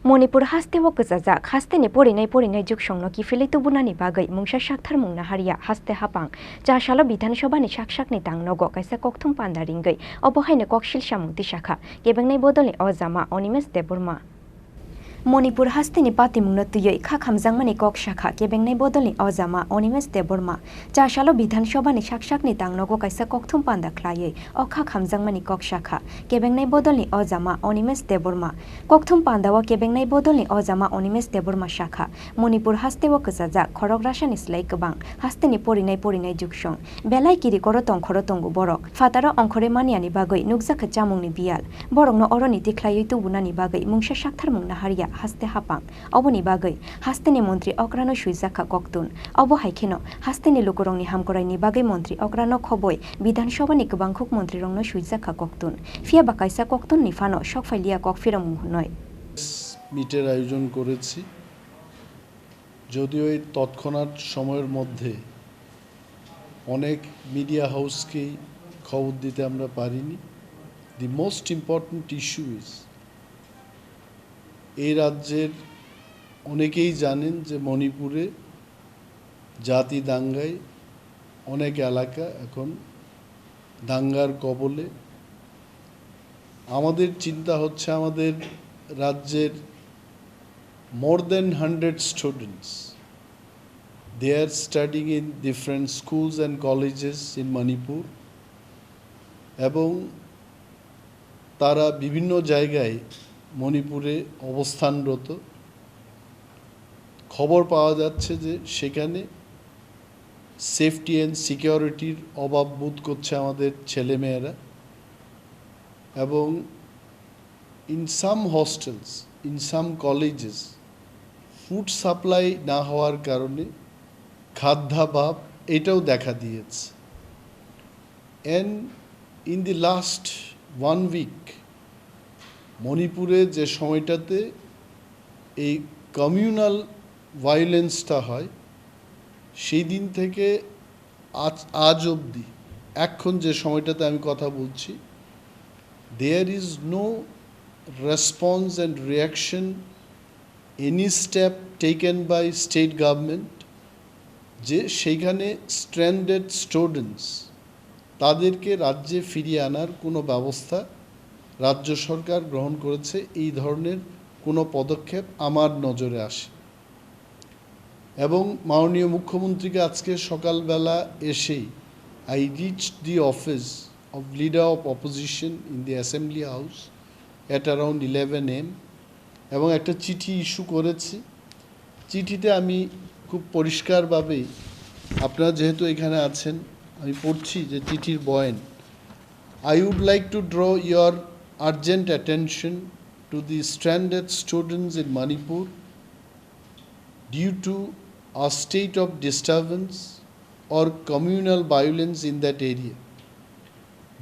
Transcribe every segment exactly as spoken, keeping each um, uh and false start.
Manipur hasteo kwchajak hasteni porinai porinai juksongno kiphilwi tubunani bagwi mungsa saktharmung naharya haste hapang. Chasalo Bidhan Sabhani sak sakni tang nogo kaisa kokthum panda ringwi obo haino koksil samung tisakha kebengnai bodolni ojama Animesh Debbarma. Manipur hasteni patimungno twiwi kha khamjakmani kok sakha kebengnai bodolni ojama Animesh Debbarma. Chasalo Bidhan Sabhani sak sakni tang nogo kaisa kokthum panda khlaiwi o kha khamjakmani kok sakha kebengnai bodolni ojama Animesh Debbarma. Kokthum pandao kebengnai bodolni ojama Animesh Debbarma sakha, Manipur hasteo kwchajak khorok rasani slai kwbang hasteni porinai porinai juksong. Belai kiri koro tongkhoro tongo borok. Phataro ongkhorwi maniani bagwi nukjakha chamungni biyal. Borokno oroni tikhlaiwi tubunani bagwi mungsa saktharmung naharya haste hapang. Oboni bagwi hasteni montri okrano swijak kha koktun. Obo hai kheno hasteni lukurokni hamkuraini bagwi montri okrano khoboi Bidhan Sabhani kwbangkhuk montrirokno swijak kha koktun. Phiya ba kaisa koktunni phano sokphailiya kok phiromung hwnwi. মিটের আয়োজন করেছি। যদিও এই তৎক্ষণাৎ সময়ের মধ্যে অনেক মিডিয়া হাউসকেই খবর দিতে আমরা পারিনি। The most important issue is, এই রাজ্যের অনেকেই জানেন যে মণিপুরে জাতি দাঙ্গায় অনেক এলাকা এখন দাঙ্গার কবলে। আমাদের চিন্তা হচ্ছে আমাদের রাজ্যের more than hundred students, they are studying in different schools and colleges in Manipur, এবং তারা বিভিন্ন জায়গায় মণিপুরে অবস্থানরত। খবর পাওয়া যাচ্ছে যে সেখানে সেফটি অ্যান্ড সিকিউরিটির অভাব বোধ করছে আমাদের ছেলেমেয়েরা। এবং in some hostels, in some colleges, food supply না হওয়ার কারণে খাদ্যাভাব এটাও দেখা দিয়েছে। And in the last one week, মণিপুরে যে সময়টাতে এই কমিউনাল ভায়োলেন্সটা হয়, সেই দিন থেকে আজ আজ অবধি, এখন যে সময়টাতে আমি কথা বলছি, there is no response and reaction, any step taken by state government, যে সেইখানে স্ট্র্যান্ডেড স্টুডেন্টস, তাদেরকে রাজ্যে ফিরিয়ে আনার কোনো ব্যবস্থা রাজ্য সরকার গ্রহণ করেছে, এই ধরনের কোনো পদক্ষেপ আমার নজরে আসে। এবং মাননীয় মুখ্যমন্ত্রীকে আজকে সকালবেলা এসেই I reached the office of leader of opposition in the assembly house at around eleven a.m. এবং একটা চিঠি ইস্যু করেছি। চিঠিতে আমি খুব পরিষ্কারভাবেই, আপনারা যেহেতু এখানে আছেন, আমি পড়ছি যে চিঠির বয়ান। I would like to draw your urgent attention to the stranded students in Manipur due to a state of disturbance or communal violence in that area.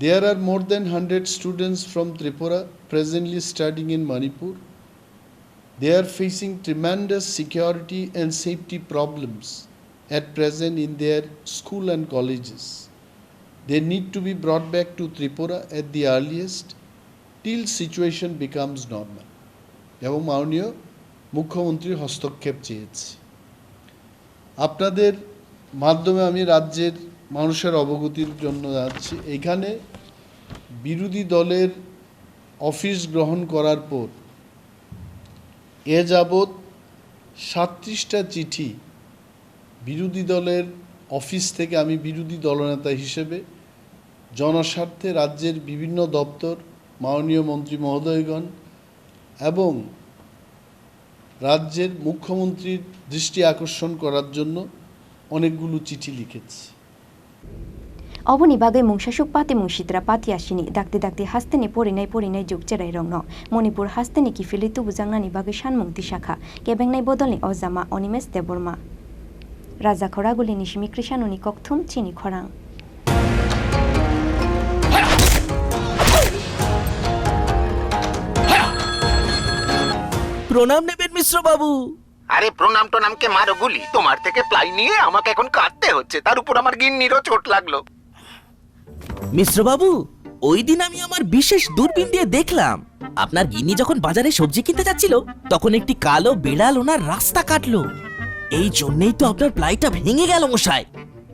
There are more than hundred students from Tripura presently studying in Manipur. They are facing tremendous security and safety problems at present in their school and colleges. They need to be brought back to Tripura at the earliest till situation becomes normal. এবং মাননীয় মুখ্যমন্ত্রীর হস্তক্ষেপ চেয়েছি। আপনাদের মাধ্যমে আমি রাজ্যের মানুষের অবগতির জন্য জানাচ্ছি, এখানে বিরোধী দলের অফিস গ্রহণ করার পর এ যাবৎ সাতত্রিশটা চিঠি বিরোধী দলের অফিস থেকে আমি বিরোধী দলনেতা হিসেবে জনস্বার্থে রাজ্যের বিভিন্ন দপ্তর, মাননীয় মন্ত্রী মহোদয়গণ এবং রাজ্যের মুখ্যমন্ত্রীর দৃষ্টি আকর্ষণ করার জন্য অনেকগুলো চিঠি লিখেছি। Oboni bagwi mungsasuk patimung sitra patiya sini dakti dakti hasteni porinai porinai juk cherairokno Manipur hasteni kiphilwi tubujaknani bagwi sanmung tisakha kebengnai bodolni ojama Animesh Debbarma. Raja Khoragulini simi Krishanoni kokthum chini khorang. প্রণাম নেবেন মিশ্র বাবু। আরে প্রণাম টনামকে মারো গুলি, তোমার থেকে প্লাই নিয়ে আমাকে এখন কাঁদতে হচ্ছে, তার উপর আমার গিন্নিরও চোট লাগলো। মিশ্র বাবু, ওই দিন আমি আমার বিশেষ দূরবীন দিয়ে দেখলাম, আপনার গিন্নি যখন বাজারে সবজি কিনতে যাচ্ছিল, তখন একটি কালো বিড়াল ওনার রাস্তা কাটলো। এই জন্যই তো আপনার প্লাইটা ভেঙে গেল, মশাই।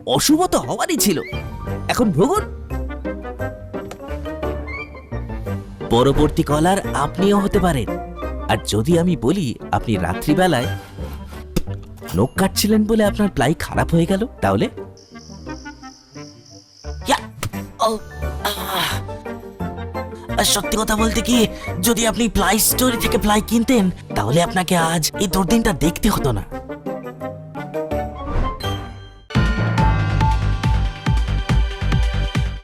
অশুভ তো হওয়ারই ছিল। এখন ভুগুন। পরবর্তী কলার আপনিও হতে পারেন। আর যদি আমি বলি, আপনি রাত্রিবেলায় নখ কাটছিলেন বলে আপনার প্লাই খারাপ হয়ে গেল, তাহলে? ইয়া, ও, আহ। আর সত্যি কথা বলতে কি, যদি আপনি প্লাই স্টোর থেকে প্লাই কিনতেন, তাহলে আপনাকে আজ এই দুর্দিনটা দেখতে হতো না।